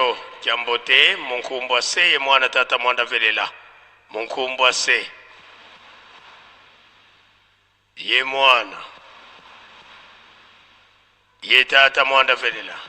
Beto Kiambote Munkumbwa se ye mwana tata mwanda velela Munkumbwa se ye mwana ye tata mwanda velela.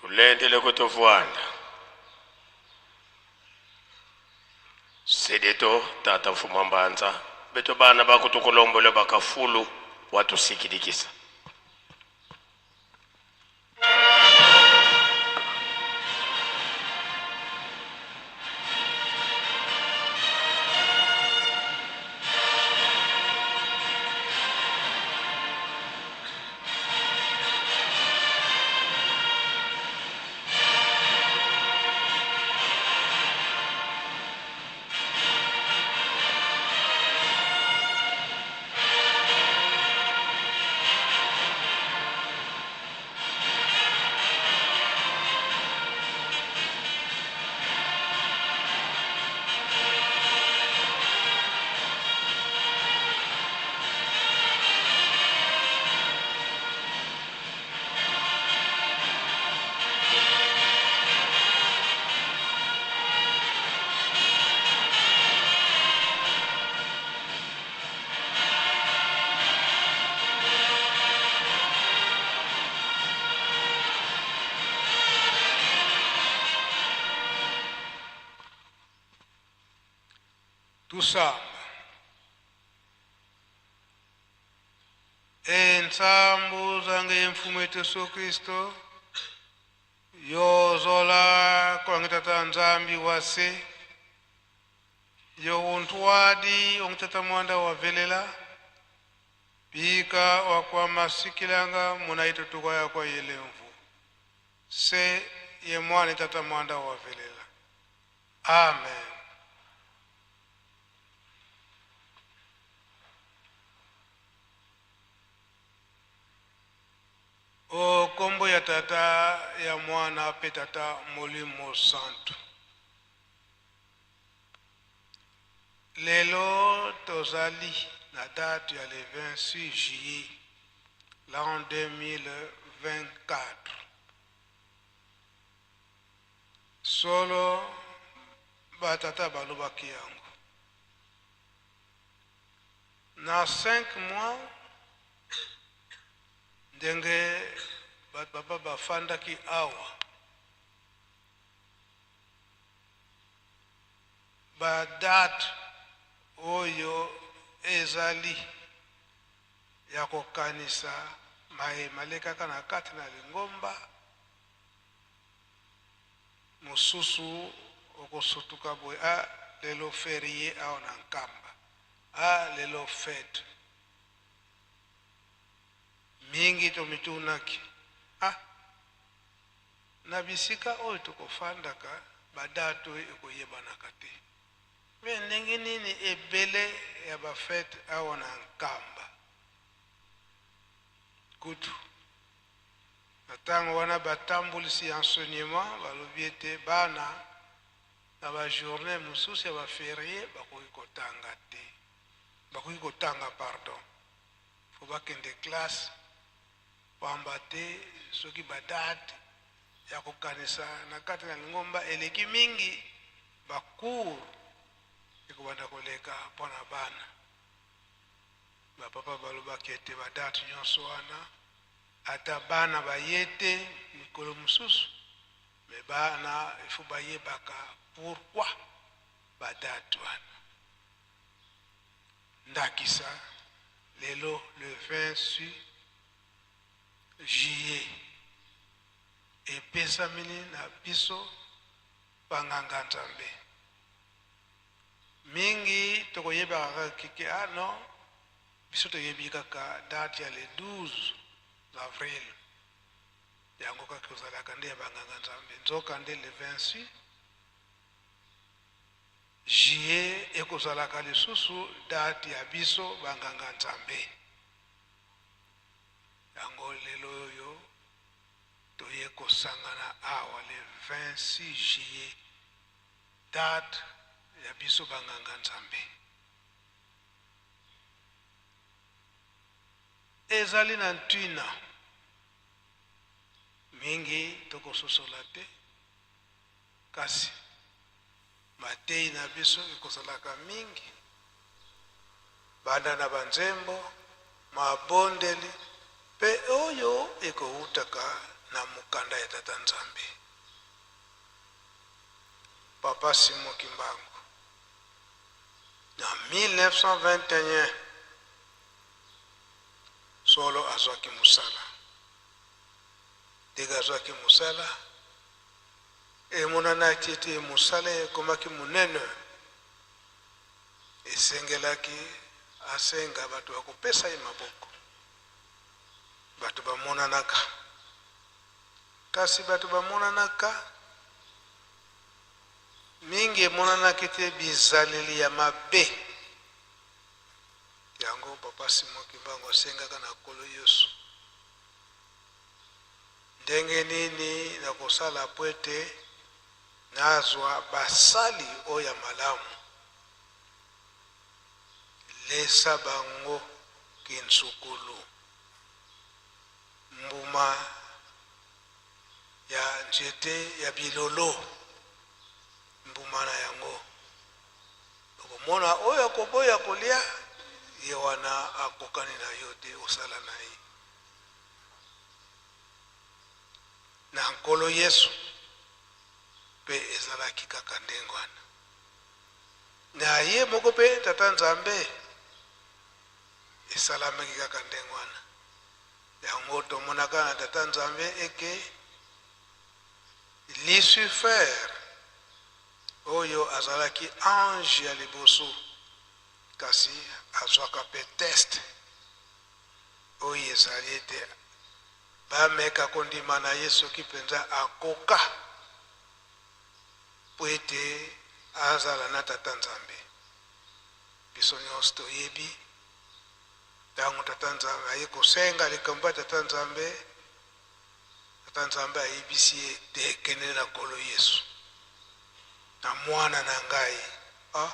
Tulendele kutuvuanda Sedeto tata mfumu wa mbanza beto bana bakutukulombola bakafulu watusikilikisa. Tusamba. Entsambu zange mfumu wetu Yesu Kristo yozola kwangitata nzambi wase yo untuwadi ongitata mwanda wavelela pika wakwamasikilanga munaitutuka yakwa yelemvu se ye mwana tata mwanda wavelela. Amen. O kombo ya tata ya mwana pe tata molimo santu. Lelo tozali na date ya le 26 juillet l'an 2024. Solo batata balobaki yango. Na 5 mois ndenge bato baba bafandaki awa ba date oyo ezali ya kokanisa maye malekaka na kati na lingomba mosusu okosutuka boye a lelo ferie awa na Nkamba, a lelo fete. Mingi tomitunaki Ah, na bisika oyo tokofandaka badate oyo ekoyebanaka te. Me ndenge nini ebele ya bafete awa na Nkamba? Kutu na ntango wana batambolisi ya enseignement balobi ete bana na bajournée mosusu ya baferie bakoki kotanga te, bakoki kotanga pardon, fo bakende classe, pamba te soki badate ya kokanisa na kati na lingomba eleki mingi, bacours ekobanda koleka mpo na bana. Bapapa balobaki ete badate nyonso wana ata bana baye te mikolo mosusu, me bana ifo bayebaka pourquoi badate wana. Ndakisa lelo le 26 juillet epesameli na biso banganga Nzambe. Mingi tokoyebaka kaka kike, ah non, biso toyebi kaka date ya le 12 avril, yango kaka ozalaka nde ya banganga Nzambe. Nzoka nde le 26 juillet ekozalaka lisusu date ya biso banganga Nzambe. Yango lelo oyo toye kosangana awa le 26 juillet, date ya biso banganga Nzambe. Ezali na ntina mingi tokososola te, kasi mateyi na biso ekozalaka mingi banda na banzembo, mabondeli mpe oyo ekowutaka na mokanda ya Tata Nzambe. Papa Simon Kimbangu na 1921 solo azwaki mosala. Ndenge azwaki mosala, emonanaki ete mosala ekomaki monene, esengelaki asenga bato bakopesa ye maboko. Bato bamonanaka, kasi bato bamonanaka mingi emonanaki te bizaleli ya mabe. Yango Papa Simon Kimbangu asengaka na Nkolo Yesu, ndenge nini nakosala po ete nazwa basali oyo ya malamu, lesa bango kinsukulu, mbuma ya nzete ya bilolo, mbuma na yango okomona oyo akoboya kolia ye wana akokani na yo te, osala na ye. Na Nkolo Yesu mpe ezalaki kaka ndenge wana. Na ye moko mpe Tata Nzambe esalamaki kaka ndenge wana. Yango tomonaka na Tata Nzambe eke Lucifer oyo azalaki ange ya liboso, kasi azwaka mpe test oyo ezali ete bameka kondima na ye soki mpenza akoka po ete azala na Tata Nzambe. Biso nyonso toyebi ntango Tata Nzambe aye kosenga likambo ya Tata Nzambe, Tata Nzambe ayebisi ye te kende na Nkolo Yesu na mwana na ngai. Ah,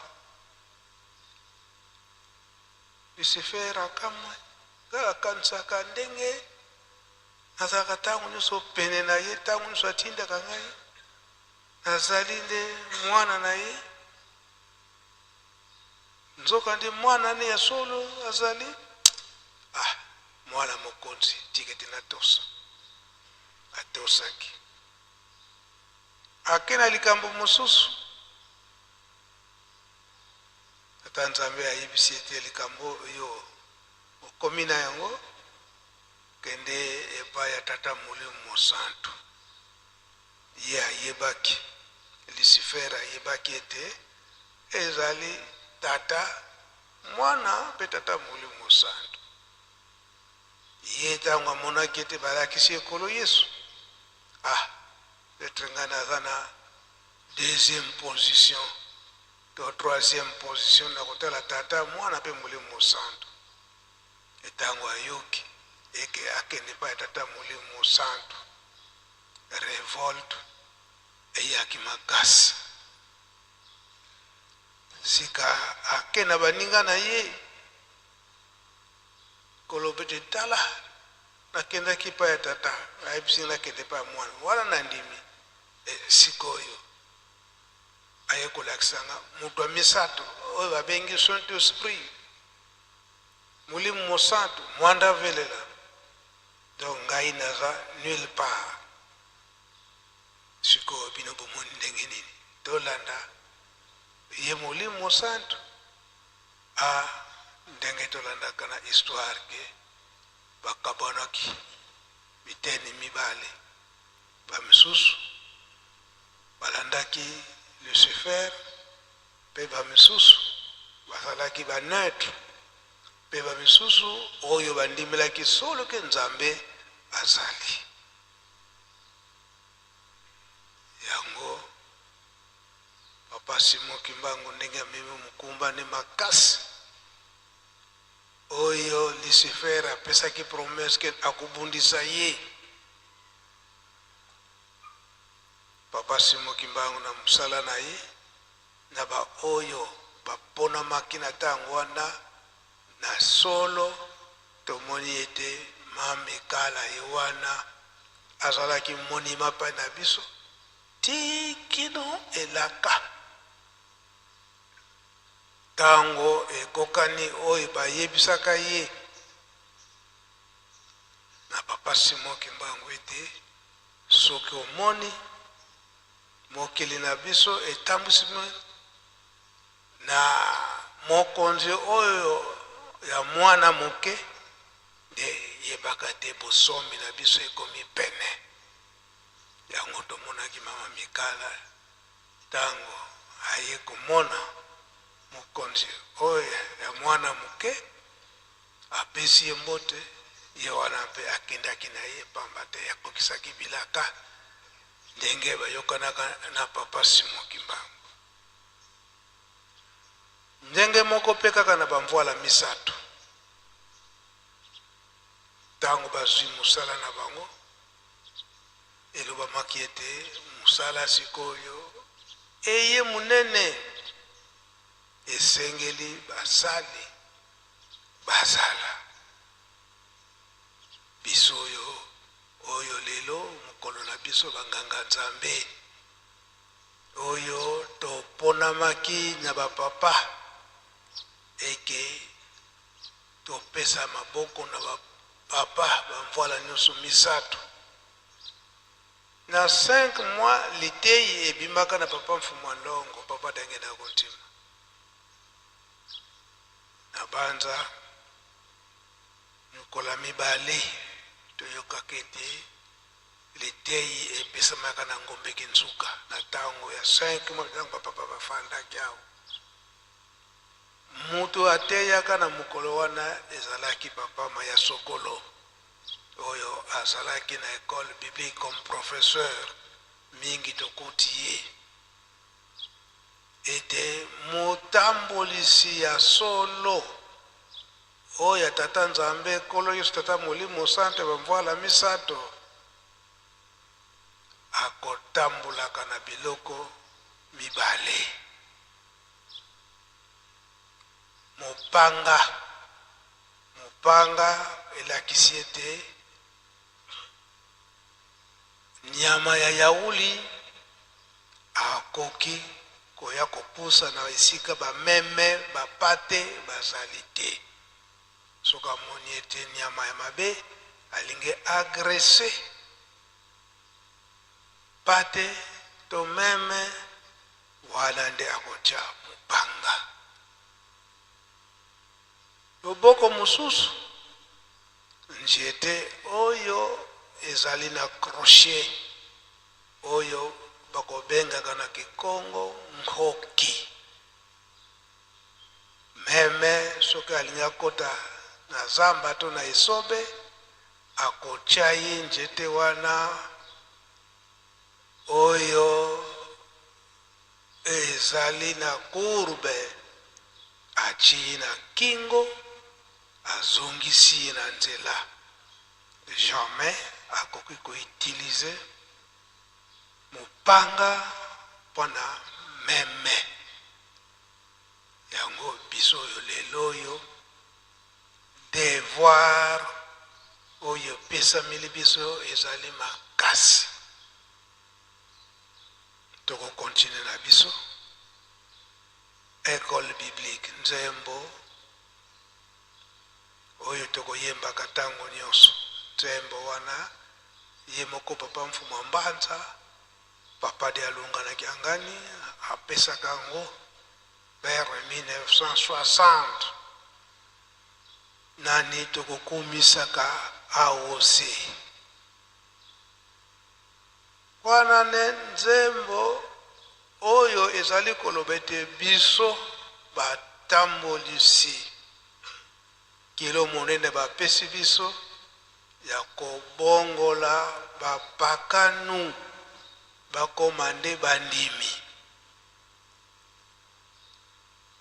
Lucifer akamwe, kaka akanisaka ndenge nazalaka ntango nyonso pene na ye, ntango nyonso atindaka ngai, nazali nde mwana na ye, nzoka nde mwana ne ya solo azali. Ah, mwana mokonzi, tikete na tosa. Atosaki, ake na likambo mosusu. Tata Nzambe ayebisi ete likambo oyo okomi na yango, kende epai ya Tata Molimo Mosantu. Ye ayebaki, Lucifer ayebaki ete ezali Tata, Mwana mpe Tata Molimo Mosantu. Ye ntango amonaki ete balakisi ye Nkolo Yesu, ah, peut-être ngai naza na deuxième position to troisième position na kotala Tata, Mwana mpe Molimo Mosantu. Ntango ayoki eke akende epai ya Tata Molimo Mosantu, revolte eyaki makasi. Sika ake na baninga na ye koloba ete tala, nakendaki epai ya Tata, ayebisi ngai nakende epai ya Mwana, wana nandimi. Sikoyo aye kolakisa nga moto ya misato oyo babengi Saint-Esprit, Molimo Mosantu, mwanda velela. Donc ngai naza nulle part. Sikoyo bino bomoni ndenge nini tolanda ye Molimo Mosantu? A ndenge tolandaka na histoire ke bakabwanaki biteni mibale, bamisusu balandaki Lucifer mpe bamisusu bazalaki ba neutre, mpe bamisusu oyo bandimelaki solo ke Nzambe azali. Yango Papa Simon Kimbangu ndenge amemi mokumba ne makasi oyo Lucifer apesaki promesse ke akobundisa ye. Papa Simon Kimbangu na mosala na ye na ba oyo baponamaki na tango wana, na solo tomoni ete Mame Kala ye wana azalaki monument epai na biso ti kino elaka tango ekokani oyo bayebisaka ye na Papa Simon Kimbangu ete soki omoni mokili na biso etambwisami na mokonzi oyo ya mwana moke, nde yebaka te bosomi na biso ekomi pene. Yango tomonaki Mama Mikala tango aye komona mokonzi oyo ya mwana moke, apesi ye mbote, ye wana mpe akendaki na ye pamba te akokisaki bilaka ndenge bayokanaka na Papa Simon Kimbangu. Ndenge moko mpe kaka na bamvwala misato, tango bazwi mosala na bango, elobamaki ete mosala sikoyo eye monene, esengeli basali bazala. Biso oyo, oyo lelo mokolo na biso banganga Nzambe, oyo toponamaki na bapapa eke topesa maboko na bapapa bamvwala nyonso misato. Na 5 mois liteyi ebimaka na papa Mfumu wa Ndongo, papa Dangenda Kontima. Na banza mikola mibale toyokaka ete liteyi epesamaka na Ngombe Kinsuka na tango ya 5 mois, tango bapapa bafandaki awa. Mutu ateyaka na mokolo wana ezalaki papa Maya Sokolo, oyo azalaki na école biblique comme professeur. Mingi tokuti ye ete motambolisi ya solo oyo ya Tata Nzambe, Nkolo Yesu, Tata Molimo Santo, bamvwala misato, akotambolaka na biloko mibale: mopanga. Mopanga elakisi ete nyama ya yauli akoki koya kopusa na esika bameme bapate bazali te. Soki amoni ete nyama ya mabe alingi agresse pate to meme, wana nde akotia mopanga. Loboko mosusu nzete oyo ezali na crochet oyo bakobengaka na Kikongo nkoki. Meme soki alingi akota na zamba to na esobe, Akotya ye nzete wana oyo ezali na courbe, atyi ye na kingo, azongisi ye na nzela. Jamais akoki ko utiliser mopanga mpo na meme. Yango biso oyo lelo oyo devoir oyo epesameli biso ezali makasi. Toko continuer na biso ecole biblique nzembo oyo tokoyembaka tango nionso. Nzembo wana ye moko papa Mfumu a Mbanza, papa Dialunga na Kiangani apesaka yango vers 1960. Nani tokokumisaka AOC? Wana nde nzembo oyo ezali koloba ete biso batambolisi kilo monene bapesi biso ya kobongola bapakanu bakoma nde bandimi.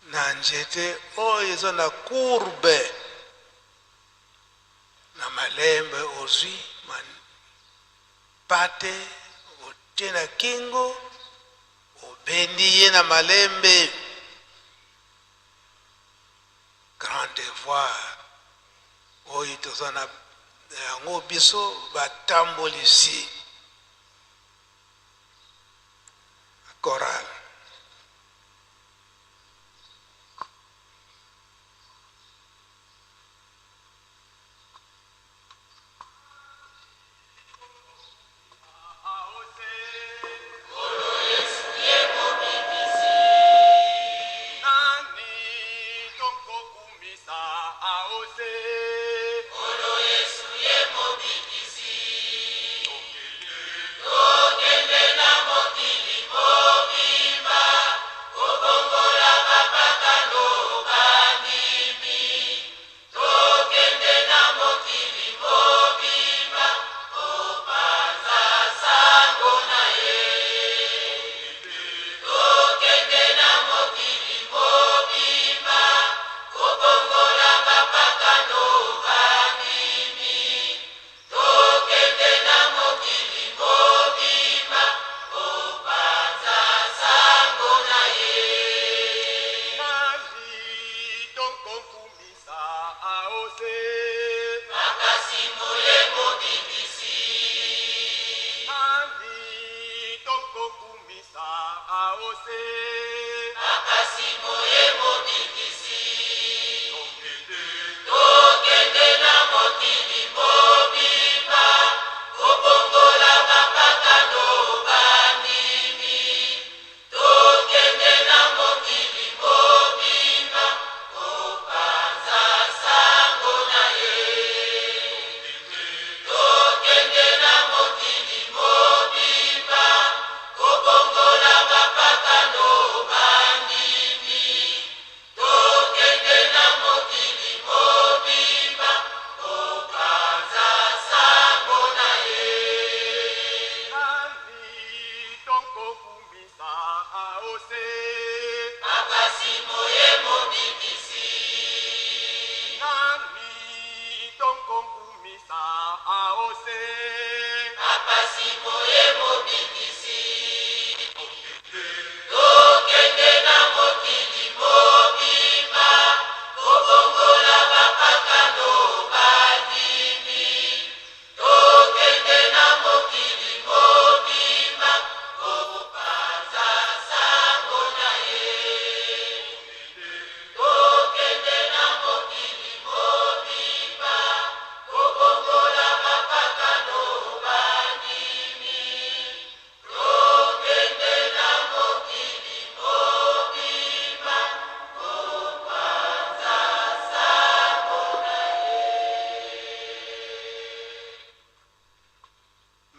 Na nzete oyo eza na courbe na malembe ozwi mpate otie na kingo obendi ye na malembe. Grand devoir oyo toza na yango biso batambolisi chorale.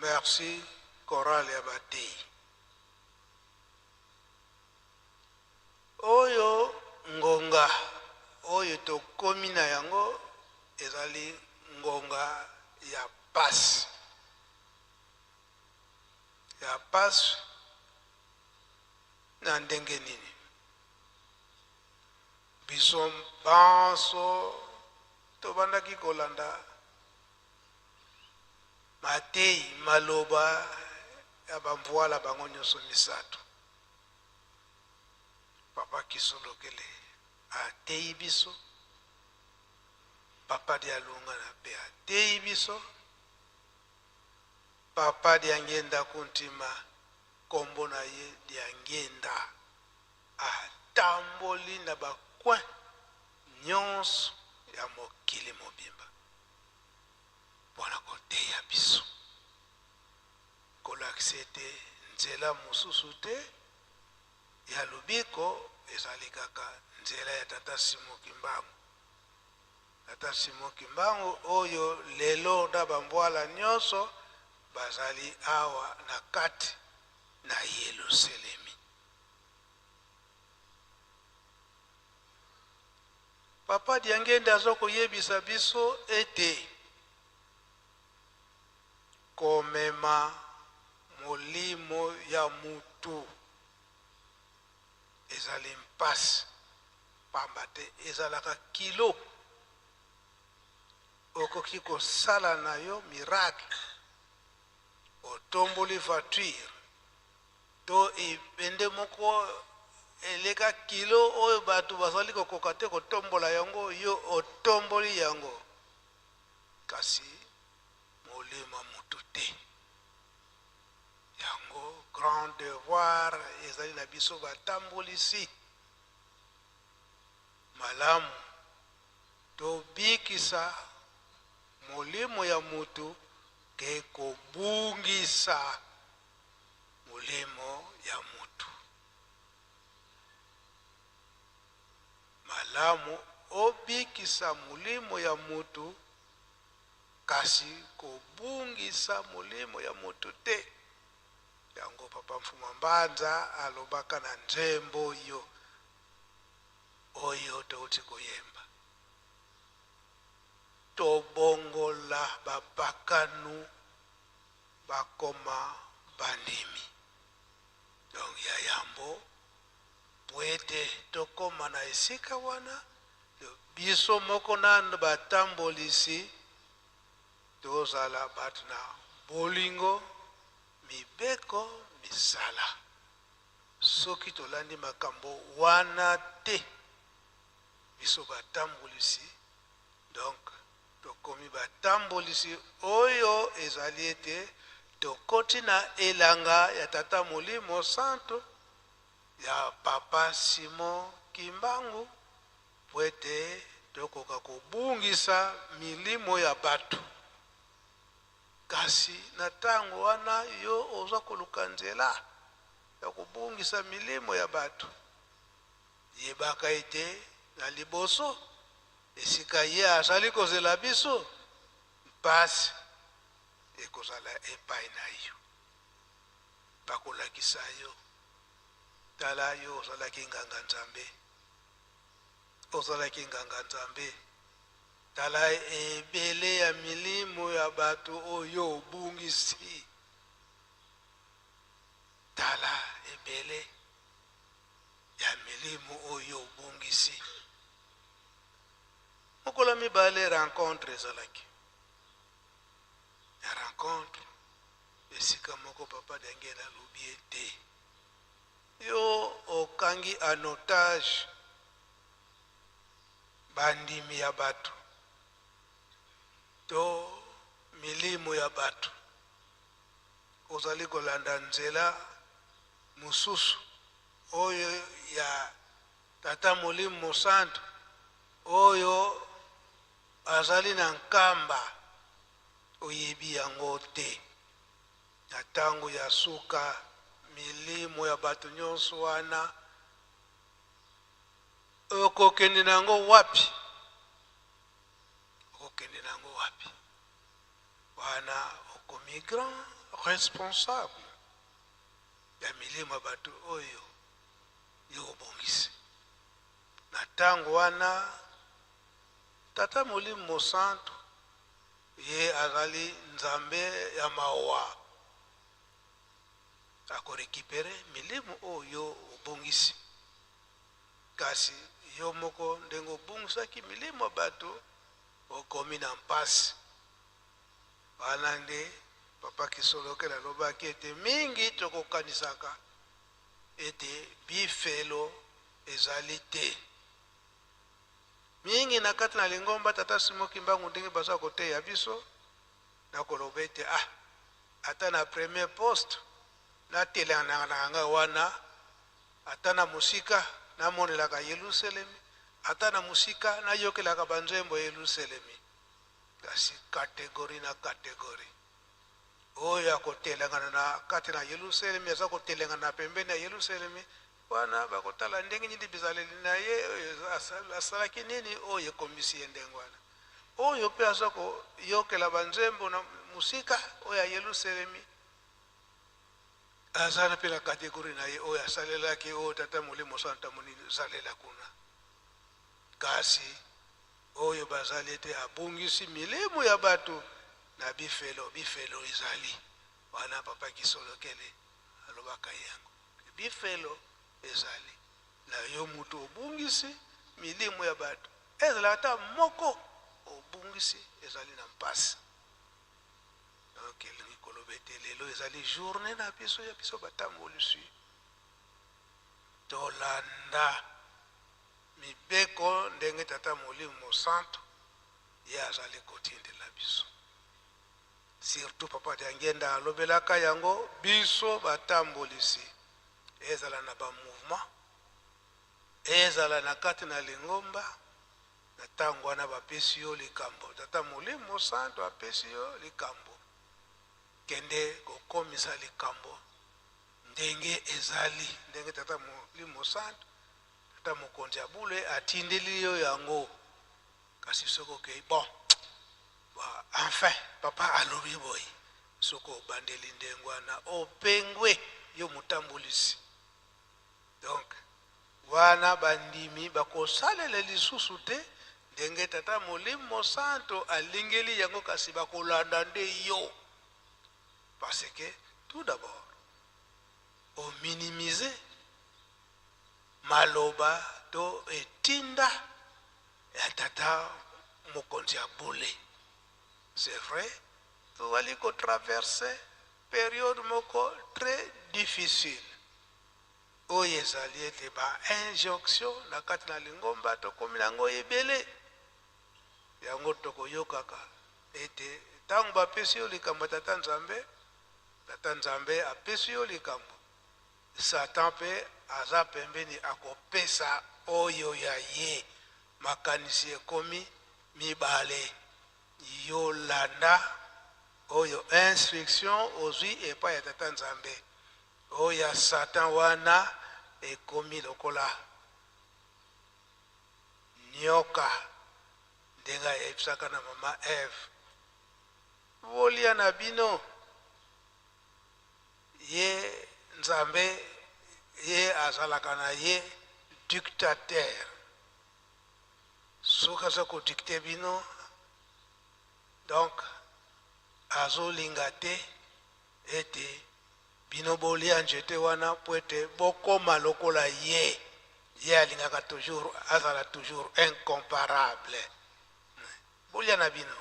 Merci chorale ya bateyi. Oyo ngonga oyo tokomi na yango ezali ngonga ya pasi, ya pasi na ndenge nini? Biso banso tobandaki kolanda mateyi, maloba ya bamvuala bango nyonso misato. Papa Kisolokele ateyi biso, Papa Dialungana mpe ateyi biso, Papa Diangienda Kuntima, kombo na ye Diangienda, atamboli na ba coin nyonso ya mokili mobimba mpo na koteya biso, kolakisa ete nzela mosusu te ya lobiko ezali kaka nzela ya Tata Simon Kimbangu. Tata Simon Kimbangu oyo lelo na bambwala nyonso bazali awa na kati na Yelusalemi. Papa Diangenda aza koyebisa biso ete komema molimo ya mutu ezali mpasi, pamba te ezalaka kilo. Okoki kosala na yo miracle, otomboli voiture to ebende moko eleka kilo oyo bato bazali kokoka te kotombola yango, yo otomboli yango, kasi molimo mutu te. Yango grand devoir ezali na biso batambolisi malamu, tobikisa molimo ya mutu ke kobungisa molimo ya mutu. Malamu obikisa molimo ya mutu, kasi kobungisa molimo ya mutu te. Yango Papa Mfuma Mbanza alobaka na nzembo yo oyo touti koyemba, tobongola bapakanu bakoma bandimi. Donc ya yambo po ete tokoma na esika wana, biso moko nanu batambolisi tozala bato na bolingo, mibeko, misala. Soki tolandi makambo wana te, biso batambolisi, donc tokomi batambolisi oyo ezali ete tokoti na elanga ya Tata Molimo Santo ya Papa Simon Kimbangu, po ete tokoka kobungisa milimo ya bato. Kasi na tango wana yo oza koluka nzela ya kobungisa milimo ya bato, yebaka ete na liboso esika ye azali kozela biso, mpasi ekozala epai na yo. Bakolakisa yo, tala yo ozalaki nganga Nzambe, ozalaki nganga Nzambe, tala ebele ya milimo ya bato oyo obungisi, tala ebele ya milimo oyo obungisi. Mokolo mibale rencontre ezalaki ya rencontre esika moko Papa Diangenda alobi ete yo okangi en otage bandimi ya bato to milimo ya bato, ozali kolanda nzela mosusu oyo ya Tata Molimo Mosantu oyo azali na nkamba, oyebi yango te. Na tango ya suka milimo ya bato nyonso wana okokende na yango wapi? Okokende na yango wapi? Wana okomi grand responsable ya milimo ya bato oyo yo obongisi. Na tango wana Tata Molimo Mosantu Ye azali Nzambe ya mawa, ako recuperer milimo oyo yo obungisi. Kasi yo moko ndenge obungisaki milimo ya bato, okomi na mpasi. Wana nde Papa Kisolokele alobaki ete mingi tokokanisaka ete bifelo ezali te. Mingi na kati na lingomba Tata Simon Kimbangu ndenge baza koteya biso na koloba ete ah, ata na premier poste natelenganaka na nga wana, ata na mosika namonelaka Yelusalemi, ata na mosika nayokelaka banzembo ya Yelusalemi. Kasi categorie na categorie, oyo akotelengana na kati na Yelusalemi aza kotelengana na pembeni ya Yelusalemi wana, bakotala ndenge nini bizaleli na ye, oyo asalaki nini oyo ekomisi ye ndenge wana. Oyo mpe aza koyokela banzembo na mosika oyo ya Yelusalemi, aza na mpe na categorie na ye oyo asalelaki, oyo Tata Molimo Santu amoni salela kuna. Kasi oyo bazali ete abungisi milimo ya bato na bifelo, bifelo ezali wana. Papa Kisolokele alobaka yango, bifelo ezali na yo mutu obungisi milimo ya bato, ezala ata moko obungisi, ezali na mpasi. Donc elingi koloba ete lelo ezali journée na biso ya biso batambolisi, tolanda mibeko ndenge Tata Molimo Mosantu ye azali kotindela biso. Surtout Papa Diangienda alobelaka yango, biso batambolisi, ezala na ba mouvement, ezala na kati na lingomba, na tango wana bapesi yo likambo, Tata Molimo Mosantu apesi yo likambo, kende kokomisa likambo ndenge ezali, ndenge Tata Molimo Mosantu, Tata Mokonzi ya bule atindeli yo yango. Kasi soki okei, bon, enfin papa alobi boye, soki obandeli ndenge wana, opengwe yo motambolisi. Donc wana bandimi bakosalela lisusu te ndenge Tata Molimo Mosantu alingeli yango, kasi bakolanda nde yo, parce que tout d'abord ominimize maloba to etinda ya Tata Mokonzi ya bule. C'est vrai, tozali kotraverse période moko très difficile, oyo ezali ete ba injonction na kati na lingomba tokomi nango ebele. Yango tokoyokaka ete ntango bapesi yo likambo ya Tata Nzambe, Tata Nzambe apesi yo likambo, Satan mpe aza pembeni akopesa oyo ya ye. Makanisi ekomi mibale, yo landa oyo instruction ozwi epai ya Tata Nzambe, oyo ya Satan wana ekomi lokola nyoka ndenge ayebisaka na mama Eve, bolia na bino, ye Nzambe ye azalaka na ye dictateur, soki aza kodicte bino, donc azolinga te ete bino bolia nzete wana po ete bokoma lokola ye. Ye alingaka toujours azala toujours incomparable. Bolia na bino.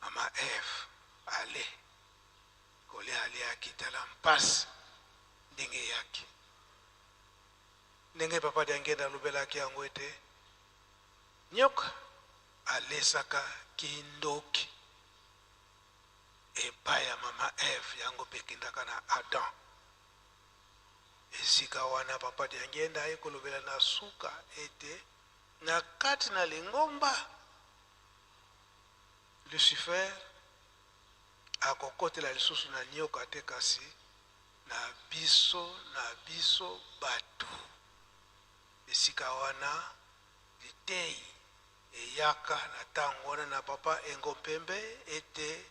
Mama Eve ale kolia, aliaki, tala mpasi ndenge eyaki, ndenge Papa Diangenda alobelaki yango ete nyoka alesaka kindoki epai ya mama Eve, yango mpe ekendaka na Adam. Esika wana Papa Diangenda aye kolobela na suka ete na kati na lingomba Lucifer akokotela lisusu na nyoka te, kasi na biso, na biso bato. Esika wana litei eyaka na tango wana na Papa Engo Mpembe ete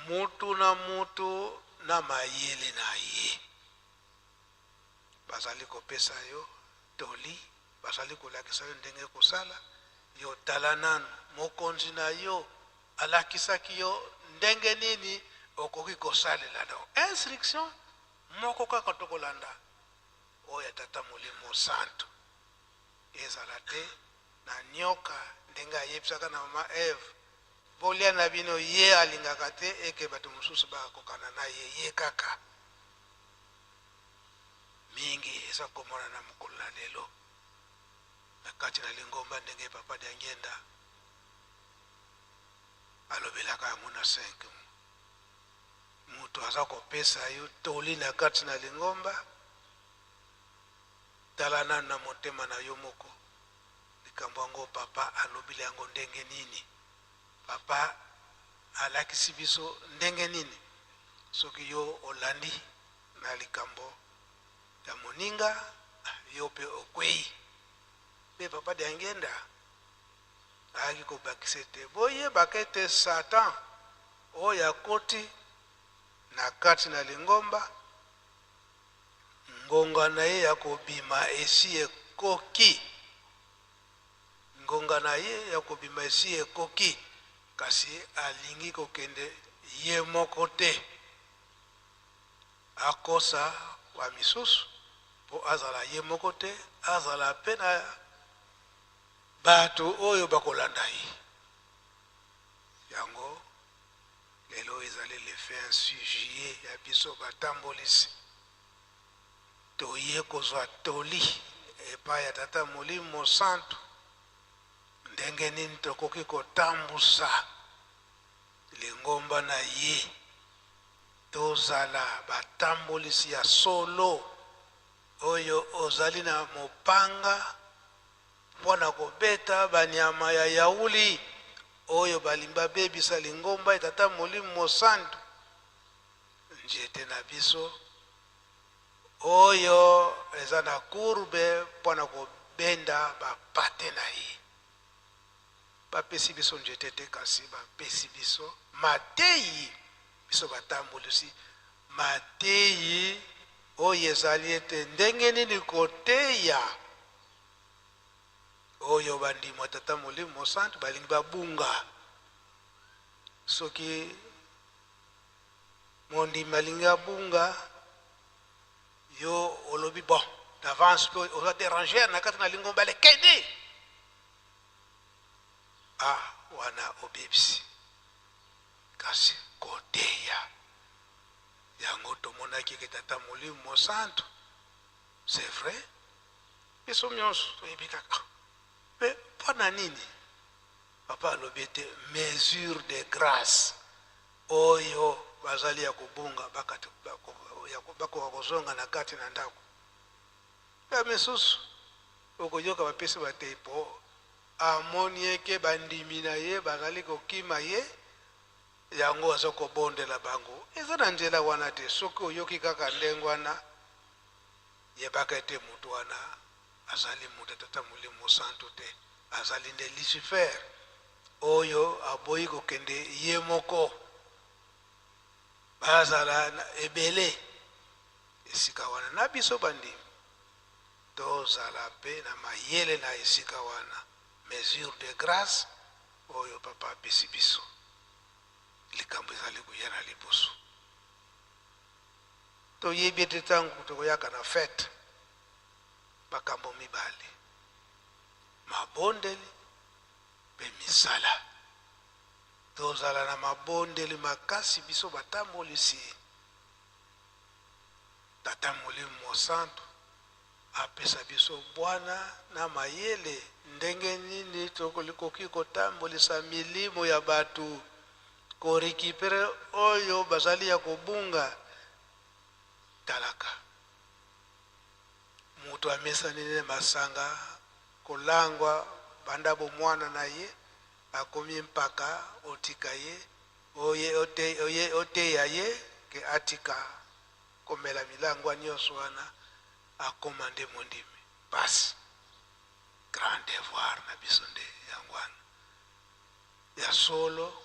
mutu na mutu na mayele na ye bazali kopesa yo toli, bazali kolakisa yo ndenge kosala, yo tala nanu Mokonzi na yo alakisaki yo ndenge nini okoki kosalela. Donc instruction moko kaka tokolanda, oyo ya Tata Molimo Santu. Ezala te na nioka ndenge ayebisaka na mama Eve, bolia na bino, ye alingaka te eke bato mosusu bakokana na ye, ye kaka. Mingi eza komona na mokolo na lelo na kati na lingomba, ndenge Papa Diangienda alobelaka yango na 5. Moto aza kopesa yo toli na kati na lingomba, tala nanu na motema na yo moko likambo yango papa alobeli yango ndenge nini, papa alakisi biso ndenge nini. Soki yo olandi na likambo ya moninga, yo mpe okwei. Mpe Papa Diangienda ayaki kobakisa ete boyebaka ete Satan oyo akoti na kati na lingomba, ngonga na ye ya kobima esi ekoki, ngonga na ye ya kobima esi ekoki, kasi alingi kokende ye moko te, akosa ba misusu mpo azala ye moko te, azala mpe na bato oyo bakolanda ye. Yango lelo ezali le 26 juillet ya biso batambolisi, toye kozwa toli epai ya Tata Molimo Santu ndenge nini tokoki kotambusa lingomba na ye, tozala batambolisi ya solo oyo ozali na mopanga mpo na kobeta banyama ya yauli oyo balingi babebisa lingomba ya Tata Molimo Mosantu. Nzete na biso oyo eza na courbe mpo na kobenda bapate na ye. Bapesi biso nzete te, kasi bapesi biso mateyi, biso batambolisi mateyi oyo ezali ete ndenge nini koteya oyo bandimo ya Tata Molimo Mosantu balingi babunga. Soki mondimi alingi abunga, yo olobi bon d'avance mpe oza déranger na kati na lingomba, lekende ah, wana obebisi. Kasi koteya yango tomonaki ke Tata Molimo Mosantu, c'est vrai, biso nyonso toyebi kaka. Mpe mpo na nini papa alobi ete mesure de grâce, oyo bazali ya kobunga bakoka kozonga na kati na ndako ya misusu? Okoyoka bapesi batei po amoni eke bandimi na ye bazali kokima ye, yango aza kobondela bango. Eza na nzela wana te. Soki oyoki kaka ndenge wana, yebaka ete moto wana azali moto ya Tata Molimo Santu te, azali nde Lucifer oyo aboyi kokende ye moko, bazala na ebele esika wana. Na biso bandimi tozala mpe na mayele na esika wana, mesure de grâce oyo papa apesi biso. Likambo ezali koya na liboso, toyebi ete ntango tokoyaka na fête, makambo mibale: mabondeli mpe misala. Tozala na mabondeli makasi, biso batambolisi. Tata Molimo Mosantu apesa biso bwana na mayele ndenge nini tokoki kotambolisa milimo ya bato, korécupérer oyo bazali ya kobunga. Talaka moto amesani ne masanga, kolangwa banda bomwana na ye, akomi mpaka otika ye, oye oye oteya ye ke atika komela milangwa nyonso wana, akoma nde mondimi. Pasi, grand devoir na biso nde yango wana. Ya solo,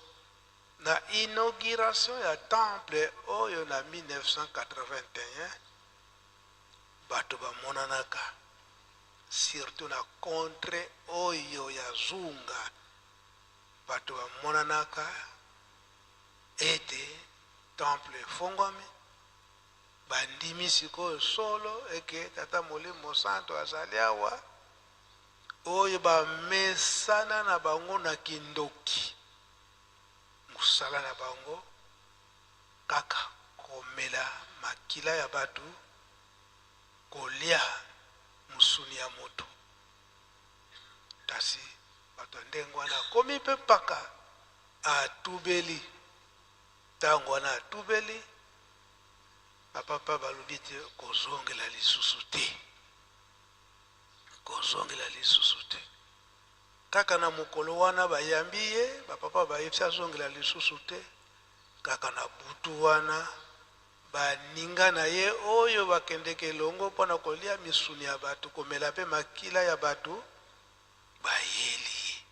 na inauguration ya temple oyo na 1981, bato bamonanaka surtout na contrée oyo ya Zunga. Bato bamonanaka ete temple efongwami, bandimi sikoyo solo eke Tata Molimo Mosantu azali awa, oyo bamesana na bango na kindoki, mosala na bango kaka komela makila ya bato, kolia mosuni ya moto. Kasi bato ya ndenge wana akomi mpe mpaka atubeli. Ntango wana atubeli, bapapa balobi ete kozongela lisusu te, kozongela lisusu te. Kaka na mokolo wana bayambi ye, bapapa bayebisi azongela lisusu te. Kaka na butu wana baninga na ye oyo bakendeke elongo mpo na kolia misuni ya bato, komela mpe makila ya bato, bayeli ye.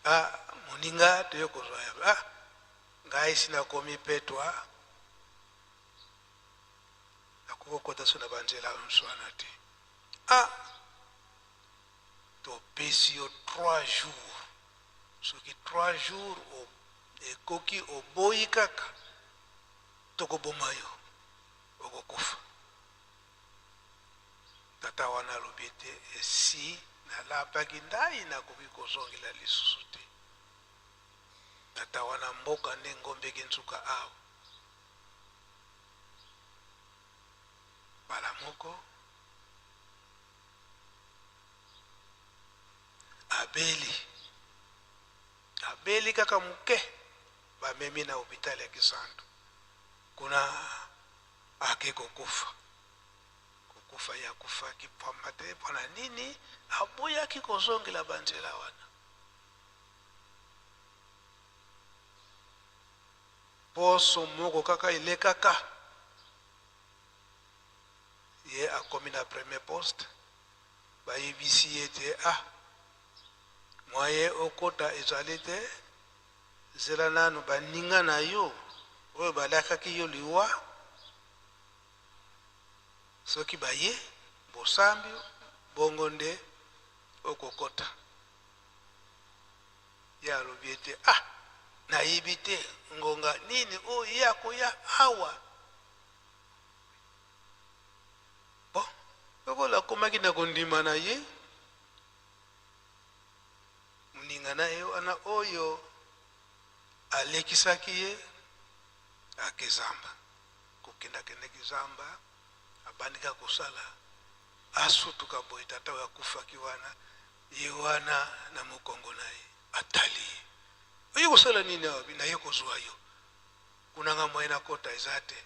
Ah, moninga, toye kozwa ya ah, ngai si nakomi petwa, nakoki kokota so na banzela nyonso wana te. Ah, topesi yo 3 jours, soki 3 jours ekoki oboyi kaka, tokoboma yo, okokufa. Tata wana alobi ete esi nalapaki ndai, nakoki kozongela lisusu te. Tata wana mboka nde ngombeki nsuka awa. Mbala moko abeli, abeli kaka moke, bamemi na hôpital ya Kisantu, kuna ake kokufa. Kokufa ye akufaki pamba te, mpona nini aboyaki kozongela banzela wana. Poso moko kaka elekaka, ye akomi na premier poste, bayebisi ye te ah, mwaye okota ezali te, zela nanu baninga na yo oyo balakaki yo liwa, soki baye bosambi bongo nde okokota. Ye alobi ete ah, nayebi te ngonga nini oyo ye akoya awa. Bon, lokola akomaki na kondima na ye, moninga na ye wana oyo alekisaki ye ake zamba, kokendakendaki zamba, abandika kosala, asutuka boye tata oyo akufaki wana, ye wana na mokongo na ye atali ye, oye kosala nini awa? Naye kozwa yo kuna, nga moye nakota eza te,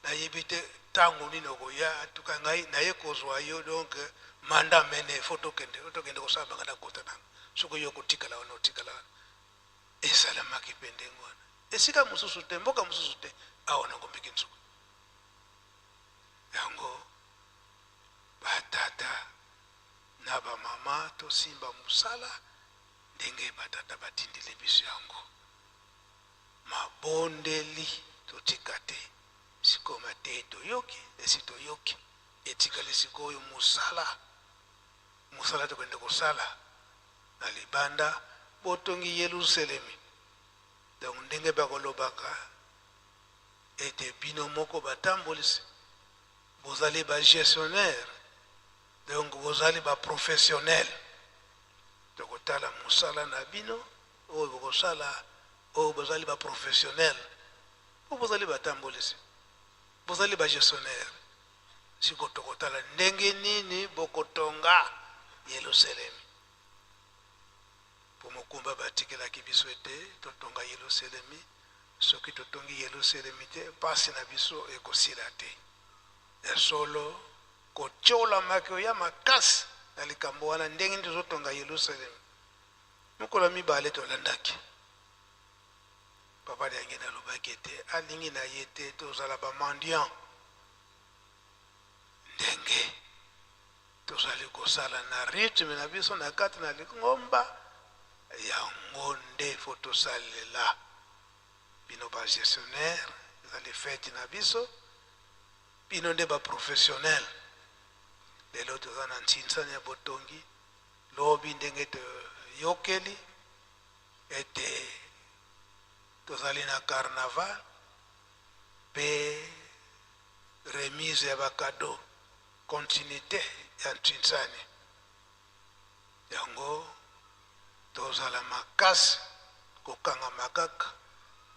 nayebi te ntango nini okoya, atuka ngai naye kozwa yo, donc manda mene fo tokende, tokende kosala banga nakota nanga, soki yo kotikala wana otikala wana. Esalamaki mpe ndenge wana, esika mosusu te, mboka mosusu te, awa na Ngombe Kinsuka. Yango batata na bamama tosimba mosala ndenge batata batindeli biso yango. Mabondeli totika te, sikoyo mateyi toyoki, esi toyoki, etikali sikoyo mosala, mosala tokende kosala na libanda, botongi Yelusalemi. Donc ndenge bakolobaka ete bino moko batambolisi bozali ba gestionnaire, donc bozali ba professionnel, tokotala mosala na bino oyo bokosala, oyo bozali ba professionnel, oyo bozali batambolisi, bozali ba gestionnaire. Siko tokotala ndenge nini bokotonga Yelusalemi. Po mokumba batikelaki biso ete totonga Yelusalemi, soki totongi Yelusalemi te, pasi na biso ekosila te. Ya solo kotiolamaki oya makasi na likambo wana, ndenge nini tozotonga Yelusalemi. Mokolo ya mibale tolandaki papa Diangenda alobaki ete alingi na ye te tozala ba mendiant ndenge tozali kosala na rythme na biso na kati na lingomba, yango nde fo tosalela bino ba gestionnaire, ezali fete na biso, bino nde ba professionnel. Lelo toza na ntsinsani ya botongi, lobi ndenge toyokeli ete tozali na carnaval mpe remise ya bakado, continuité ya ntinsani yango. Tozala makasi kokangama kaka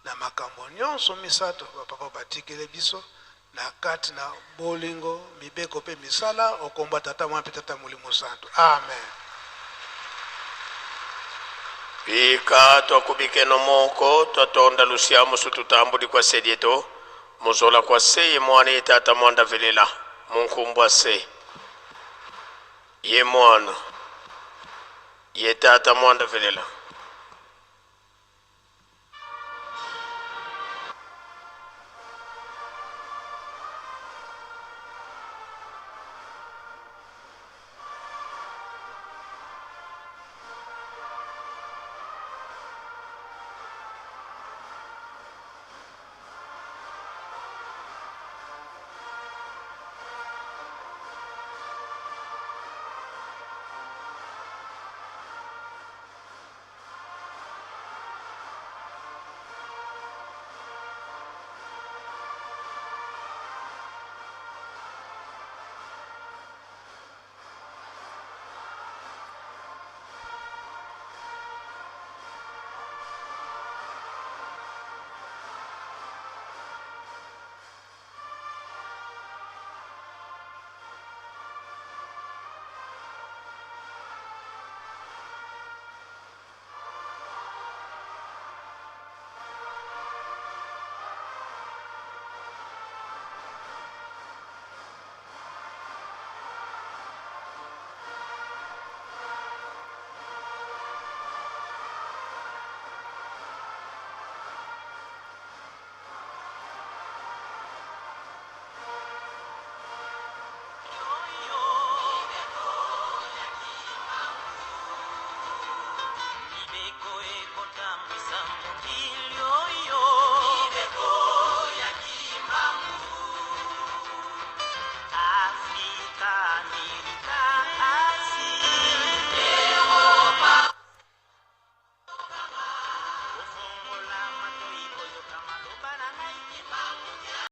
na makambo nyonso misato bapapa batikeli biso na kati na bolingo, mibeko mpe misala, okomba Tata, Mwana mpe Tata Molimo Santu. Amen. Bika twakubikeno moko twatonda lusiamu sututambuli kwa sedieto muzola kwa se ye mwana ye tata mwanda velela munkumbwa se ye mwana ye tata mwanda velela.